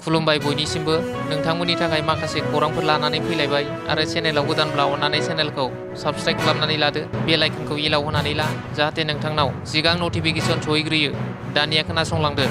खुलुमबाय बयनिसिमबो नोंथांमोननि थाखाय माखासे खौरांफोर लानानै फैलायबाय आरो चेनेलाव गोदानब्ला अन्नानै चेनेलखौ साबस्क्राइब खालामनानै लादो बेल आइकनखौ इलाव होनानै ला जाहाथे नोंथांनाव सिगां नटिफिकेसन सहैग्रोयो। दानिया खोनासंलांदो।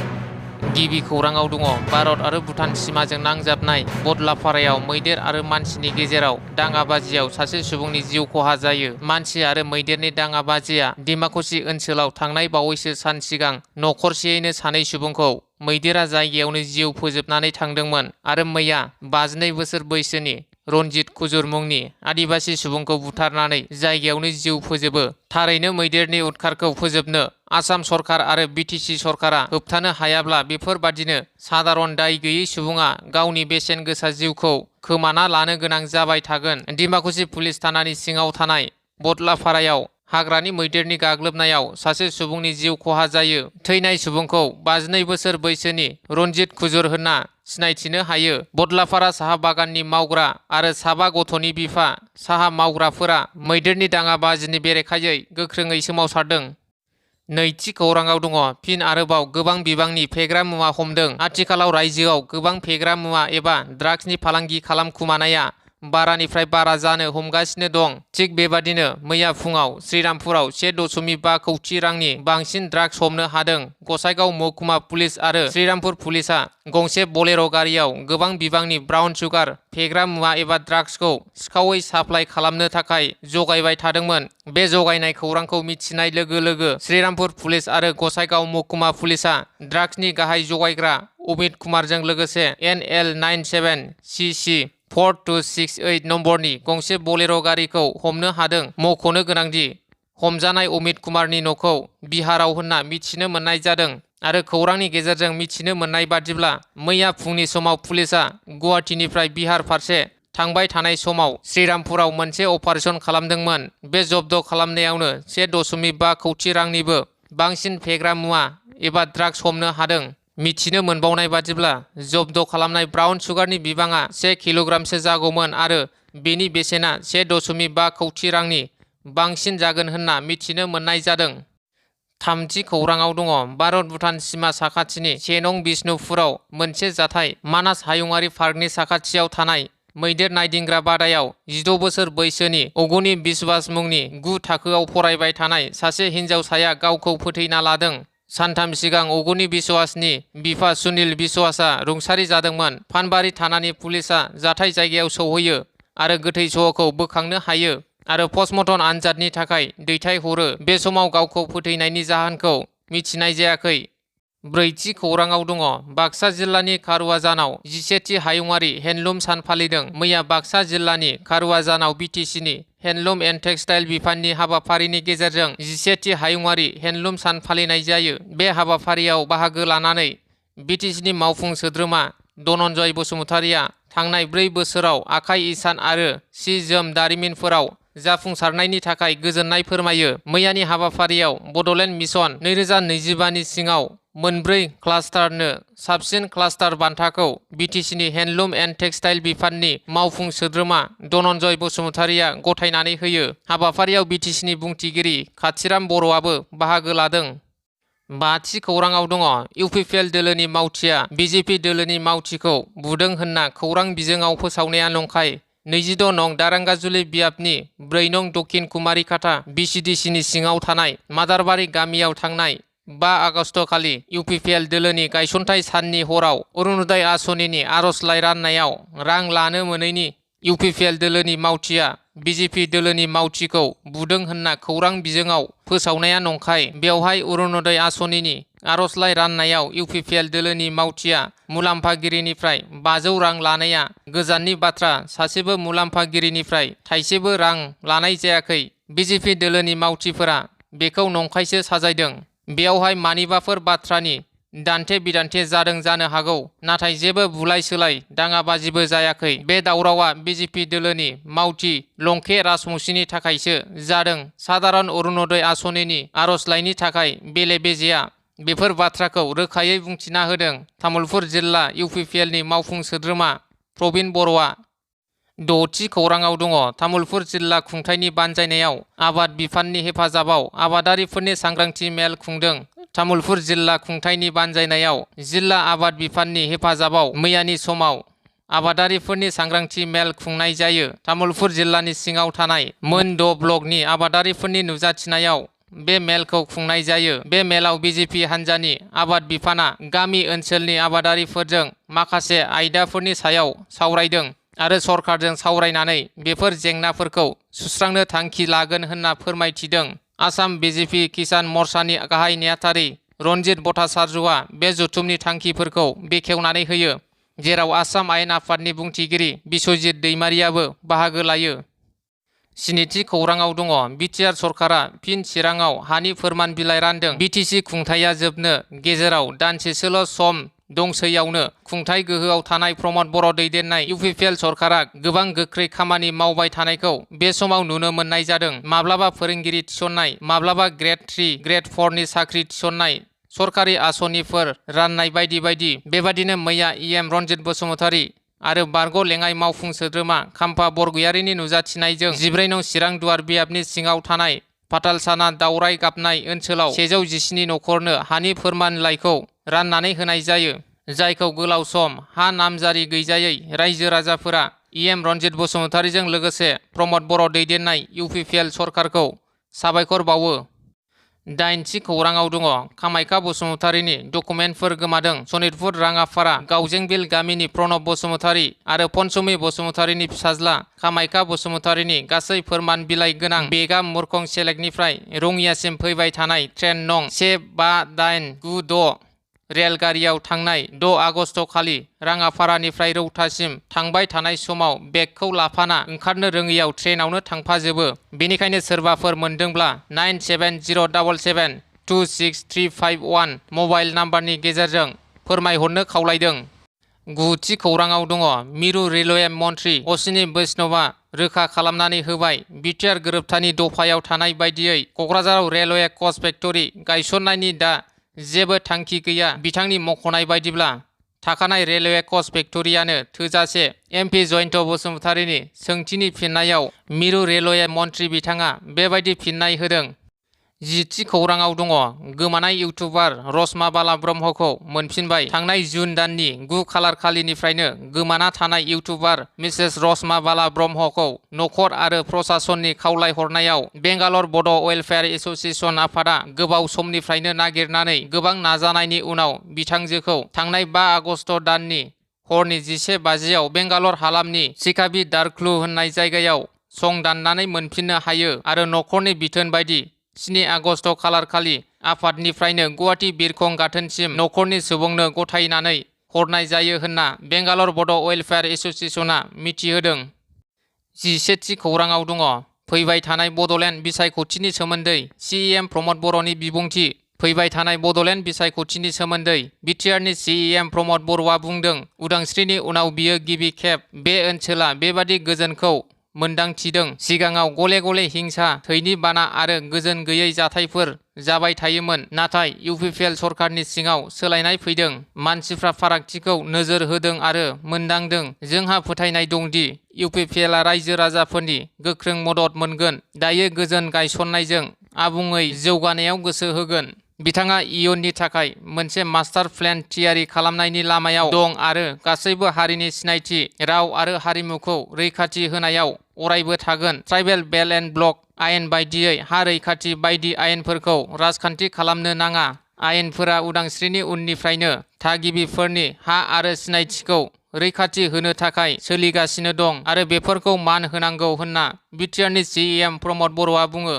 गिबि खौराङाव दङ भारत आरो भुटान सिमाजों नांजाबनाय बदलाफारायाव मैदेर आरो मानसिनि गेजेराव दाङाबाजियाव सासे सुबुंनि जिउ खहा जायो। मानसि आरो मैदेरनि दाङाबाजिया डिमाकुसि ओनसोलाव थांनाय बावैसो सान सिगां नखरसेयैनो सानै सुबुंखौ मैदेरा जायगायावनो जिउ फोजोबनानै थांदोंमोन आरो मैया 52 बोसोर बैसोनि रनजित कुजुर मुंनि आदिबासि सुबुंखौ बुथारनानै जायगायावनो जिउ फोजोबो। थारैनो मैदेरनि उदखारखौ फोजोबनो आसाम सरकार आरो बिटिसि सरकारा होबथानो हायाब्ला बेफोरबादिनो सादारन दाय गैयै सुबुङा गावनि बेसेन गोसा जिउखौ खोमाना लानो गोनां जाबाय थागोन। डिमाकुसि पुलिस थानानि सिङाव थानाय बदलाफारायाव हाग्रानि मैदेरनि गाग्लोबनायाव सासे सुबुंनि जिउ खहा जायो। थैनाय सुबुंखौ 52 बोसोर बैसोनि रनजित कुजुर होनना सिनायथिनो हायो। बदलाफारा साहा बागाननि मावग्रा आरो साबा गथ'नि बिफा। साहा मावग्राफोरा मैदेरनि दाङाबाजिनि बेरेखायै गोख्रोङै सोमावसारदों। नैथि खौराङाव दङ फिन आरोबाव गोबां बिबांनि फेग्रा मुवा हमदों। आथिखालाव रायजोआव गोबां फेग्रा मुवा एबा ड्राग्सनि फालांगि खालामखुमानाया बारानिफ्राय बारा जानो हमगासिनो दं। थिग बेबादिनो मैया फुङाव श्रीरामपुराव 1.5 कौटि रांनि बांसिन ड्राग्स हमनो हादों। गसाइगाव महकुमा पुलिस आरो श्रीरामपुर पुलिसआ गंसे बलेर' गारियाव गोबां बिबांनि ब्राउन सुगार फेग्रा मुवा एबा ड्राग्सखौ सिखावै साप्लाइ खालामनो थाखाय जगायबाय थादोंमोन। बे जगायनाय खौरांखौ मिथिनाय लोगो लोगो श्रीरामपुर पुलिस आरो गसाइगाव महकुमा पुलिसआ ड्राग्सनि गाहाय जगायग्रा अमित कुमारजों लोगोसे NL97CC 4268 नम्बरनि गंसे बलेर' गारिखौ हमनो हादों। मख'नो गोनांदि हमजानाय अमित कुमारनि न'खौ बिहाराव होनना मिथिनो मोननाय जादों आरो खौरांनि गेजेरजों मिथिनो मोननाय बादिब्ला मैया फुंनि समाव पुलिसआ गुवाहाटीनिफ्राय बिहार फारसे थांबाय थानाय समाव श्रीरामपुराव मोनसे अपारेशन खालामदोंमोन। बे जब्द खालामनायावनो 1.5 कौटि रांनिबो बांसिन फेग्रा मुवा एबा ड्राग्स हमनो हादों। मिथिनो मोनबावनाय बादिब्ला जब्द खालामनाय ब्राउन सुगारनि बिबाङा 1 किल'ग्रामसो जागौमोन आरो बेनि बेसेना 1.5 कौटि रांनि बांसिन जागोन होनना मिथिनो मोननाय जादों। थामथि खौराङाव दङ भारत भुटान सिमा साखाथिनि 1 नं बिष्णुपुराव मोनसे जाथाय। मानास हायुङारि पार्कनि साखाथियाव थानाय मैदेर नायदिंग्रा बादायाव 16 बोसोर बैसोनि अगनि बिश्वास मुंनि 9 थाखोआव फरायबाय थानाय सासे हिनजावसाया गावखौ फोथैना लादों। सानथाम सिगां अगनि बिश्वासनि बिफा सुनिल बिश्वासआ रुंसारि जादोंमोन। फानबारि थानानि पुलिसआ जाथाय जायगायाव सौहैयो आरो गोथै सह'खौ बोखांनो हायो आरो पस्टमर्टम आनजादनि थाखाय दैथायहरो। बे समाव गावखौ फोथैनायनि जाहोनखौ मिथिनाय जायाखै। ब्रैथि खौराङाव दङ बाक्सा जिल्लानि कारुवाजानाव 11थि हायुङारि हेन्डलुम सान फालिदों। मैया बाक्सा जिल्लानि कारुवाजानाव बिटिसिनि हेन्डलुम एन्ड टेक्सटाइल बिफाननि हाबाफारिनि गेजेरजों 11थि हायुङारि हेन्डलुम सान फालिनाय जायो। बे हाबाफारियाव बाहागो लानानै बिटिसिनि मावफुं सोद्रोमा धनन्जय बसुमतारिया थांनाय 4 बोसोराव आखाइ इसान आरो सि जोम दारिमिनफोराव जाफुंसारनायनि थाखाय गोजोननाय फोरमायो। मैयानि हाबाफारियाव बडलेण्ड मिशन 2025 नि सिङाव मोनब्रै क्लास्टारनो साबसिन क्लास्टार बान्थाखौ बिटिसिनि हेन्डलुम एन्ड टेक्सटाइल बिफाननि मावफुं सोद्रोमा धनन्जय बसुमतारिया गथायनानै होयो। हाबाफारियाव बिटिसिनि बुंथिगिरि खाथिराम बर'आबो बाहागो लादों। बाथि खौराङाव दङ इउपिपिएल दोलोनि मावथिया बिजेपि दोलोनि मावथिखौ बुदों होनना खौरां बिजोङाव फोसावनाया नंखाय। 26 नं दारांगाजुलि बियाबनि 4 नं दक्षिण कुमारिकाटा बिसिडिसिनि सिङाव थानाय मादारबारि गामियाव थांनाय 5 आगस्ट खालि इउपिपिएल दोलोनि गायसनथाइ साननि हराव अरुणोदय आसनिनि आर'जलाइ राननायाव रां लानो मोनैनि इउपिपिएल दोलोनि मावथिया बिजेपि दोलोनि मावथिखौ बुदों होनना खौरां बिजोङाव फोसावनाया नंखाय। बेवहाय अरुणोदय आसनिनि आर'जलाइ राननायाव इउपिपिएल दोलोनि मावथिया मुलाम्फागिरिनिफ्राय 500 रां लानाया गोजाननि बाथ्रा। सासेबो मुलाम्फागिरिनिफ्राय थाइसेबो रां लानाय जायाखै। बिजेपि दोलोनि मावथिफोरा बेखौ नंखायसो साजायदों। बेयावहाय मानिबाफोर बाथ्रानि दान्थे बिदान्थे जादों जानो हागौ, नाथाय जेबो बुलाय सोलाय दाङाबाजिबो जायाखै। बे दावरावआ बिजेपि दोलोनि मावथि लंके राजबंशीनि थाखायसो जादों। सादारन अरुणोदय आसनिनि आर'जलाइनि थाखाय बेले बेजेया बेफोर बाथ्राखौ रोखायै बुंथिना होदों तामुलपुर जिल्ला इउपिपिएलनि मावफुं सोद्रोमा प्रबिन बर'आ। द'थि खौराङाव दङ तामुलपुर जिल्ला खुंथायनि बानजायनायाव आबाद बिफाननि हेफाजाबाव आबादारिफोरनि सांग्रांथि मेल खुंदों। तामुलपुर जिल्ला खुंथायनि बानजायनायाव जिल्ला आबाद बिफाननि हेफाजाबाव मैयानि समाव आबादारिफोरनि सांग्रांथि मेल खुंनाय जायो। तामुलपुर जिल्लानि सिङाव थानाय मोन 6 ब्लकनि आबादारिफोरनि नुजाथिनायाव बे मेलखौ खुंनाय जायो। बे मेलाव बिजेपि हान्जानि आबाद बिफाना गामि ओनसोलनि आबादारिफोरजों माखासे आयदाफोरनि सायाव सावरायदों आरो सरकारजों सावरायनानै बेफोर जेंनाफोरखौ सुस्रांनो थांखि लागोन होनना फोरमायथिदों। आसाम बिजेपि किसान मर्चानि गाहाय नेहाथारि रनजित भट्टाचार्यआ बे जथुमनि थांखिफोरखौ बेखेवनानै होयो, जेराव आसाम आयेन आफादनि बुंथिगिरि बिस्वजित दैमारियाबो बाहागो लायो। स्निथि खौराङाव दङ बिटिआर सरकारा फिन चिराङाव हानि फोरमान बिलाइ रानदों। बिटिसि खुंथाया जोबनो गेजेराव दानसेसोल' सम दंसैयावनो खुंथाय गोहोआव थानाय प्रमद बर' दैदेननाय इउपिपिएल सरकारा गोबां गोख्रै खामानि मावबाय थानायखौ बे समाव नुनो मोननाय जादों। माब्लाबा फोरोंगिरि थिसननाय, माब्लाबा ग्रेड 3, ग्रेड 4 नि साख्रि थिसननाय, सरकारि आसनिफोर राननाय बायदि बायदि। बेबादिनो मैया इएम रनजित बसुमतारी आरो बारग' लेङाइ मावफुं सोद्रोमा खाम्फा बरगयारिनि नुजाथिनायजों 14 नं चिरां दुवार बियाबनि सिङाव थानाय फाथालसाना दावराय गाबनाय ओनसोलाव 117 नखरनो हानि फोरमानलाइखौ राननानै होनाय जायो, जायखौ गोलाव सम हा नामजारि गैजायै रायजो राजाफोरा इएम रनजित बसुमतारीजों लोगोसे प्रमद बर' दैदेननाय इउपिपिएल सरकारखौ साबायखर बावो। 8थि खौराङाव दङ कामाख्या बसुमतारीनि डकुमेन्टफोर गोमादों। सनितपुर राङापारा गावजेंबिल गामिनि प्रणब बसुमतारी आरो पनसुमी बसुमतारीनि फिसाज्ला कामाख्या बसुमतारीनि गासै फोरमान बिलाइ गोनां बेगा मुरखं सेलेकनिफ्राय रङियासिम फैबाय थानाय ट्रेन नं 158996 रेलगारियाव थांनाय 6 आगस्ट खालि राङापारानिफ्राय रौतासिम थांबाय थानाय समाव बेगखौ लाफाना ओंखारनो रोङैयाव ट्रेनावनो थांफाजोबो। बेनिखायनो सोरबाफोर मोनदोंब्ला 9707772631 मबाइल नाम्बारनि गेजेरजों फोरमायहरनो खावलायदों। 9थि खौराङाव दङ मिरु रेलवे मन्त्रि अश्विनी बैष्णबआ रोखा खालामनानै होबाय बिटिआर गोरोबथानि दफायाव थानाय बायदियै क'क्राझाराव रेलवे कच फेक्टरि गायसननायनि दा जेबो थांखि गैया। बिथांनि मख'नाय बायदिब्ला थाखानाय रेलवे कच फेक्टरियानो थोजासे। एमपि जयन्त बसुमतारीनि सोंथिनि फिननायाव मिरु रेलवे मन्त्रि बिथाङा बेबायदि फिननाय होदों। 10थि खौराङाव दङ गोमानाय इउटुबार रसमा बाला ब्रह्मखौ मोनफिनबाय। थांनाय जुन दाननि 9 खालार खालिनिफ्रायनो गोमाना थानाय इउटुबार मिसेस रसमा बाला ब्रह्मखौ नखर आरो प्रशासननि खावलायहरनायाव बेंगालर बड' वेलफेयार एस'सिएशन आफादा गोबाव समनिफ्रायनो नागिरनानै गोबां नाजानायनि उनाव बिथांजोखौ थांनाय 5 आगस्ट दाननि हरनि 11 बाजियाव बेंगालर हालामनि सिकाबि दारख्लु होननाय जायगायाव सं दाननानै मोनफिननो हायो आरो नखरनि बिथोन बायदि 7 आगस्ट खालार खालि आफादनिफ्रायनो गुवाहाटी बिरखं गाथोनसिम नखरनि सुबुंनो गथायनानै हरनाय जायो होनना बेंगालर बड' वेलफेयार एस'सिएशना मिथिहोदों। 11थि खौराङाव दङ फैबाय थानाय बड'लेण्ड बिसायख'थिनि सोमोन्दै सिएम प्रमद बर'नि बिबुंथि। फैबाय थानाय बड'लेण्ड बिसायख'थिनि सोमोन्दै बिटिआरनि सिएम प्रमद बर'आ बुंदों, उदांस्रिनि उनाव बियो गिबि खेब बे ओनसोला बेबादि गोजोनखौ मोनदांथिदों। सिगाङाव गले गले हिंसा, थैनि बाना आरो गोजोन गैयै जाथायफोर जाबाय थायोमोन, नाथाय इउपिपिएल सरकारनि सिङाव सोलायनाय फैदों। मानसिफ्रा फारागथिखौ नोजोर होदों आरो मोनदांदों। जोंहा फोथायनाय दंदि इउपिपिएलआ रायजो राजाफोरनि गोख्रों मदद मोनगोन। दायो गोजोन गायसननायजों आबुङै जौगानायाव गोसो होगोन। बिथाङा इयुननि थाखाय मोनसे मास्टार प्लेन थियारि खालामनायनि लामायाव दं आरो गासैबो हारिनि सिनायथि, राव आरो हारिमुखौ रैखाथि होनायाव अरायबो थागोन। ट्राइबेल बेल्ट एन्ड ब्लक आयेन बायदियै हा रैखाथि बायदि आयेनफोरखौ राजखान्थि खालामनो नाङा। आयेनफोरा उदांस्रिनि उननिफ्रायनो थागिबिफोरनि हा आरो सिनायथिखौ रैखाथि होनो थाखाय सोलिगासिनो दं आरो बेफोरखौ मान होनांगौ होनना बिटिआरनि सिएम प्रमद बर'आ बुङो।